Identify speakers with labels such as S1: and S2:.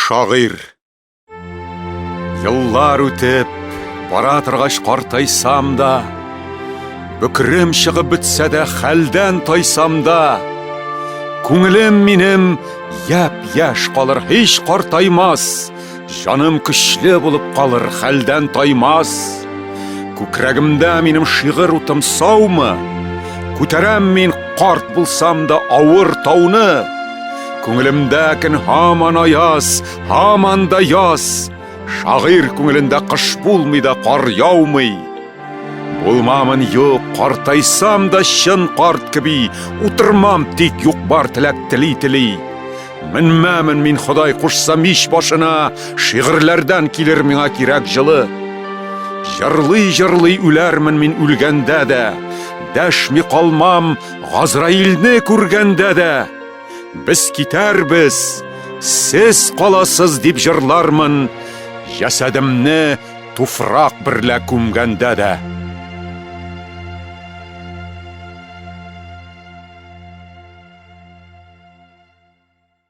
S1: Шагыйрь. Еллар үтеп, бара торгач картайсам да, бөкрем чыгып бетсә дә, хәлдән тайсам да, күңелем минем япь-яшь калыр, һич картаймас, җаным көчле булып калыр, хәлдән таймас. Күкрәгемдә минем шигырь утым саумы? Күтәрәм мин карт булсам да авыр тауны. Күңелемдә көн һаман аяз, һаман да яз. Шагыйрь күңелендә кыш булмый да кар яумый. Булмамын юк, картайсам да чын карт кеби, утырмам тик юк-бар теләк тели-тели. Менмәмен мин Ходай кушса мич башына, шигырьләрдән килер миңа кирәк җылы. Җырлый-җырлый үләрмен мин үлгәндә дә, дәшми калмам Газраилне күргәндә дә. Без китәрбез, сез каласыз дип җырлармын, җәсәдемне туфрак берлә күмгәндә дә.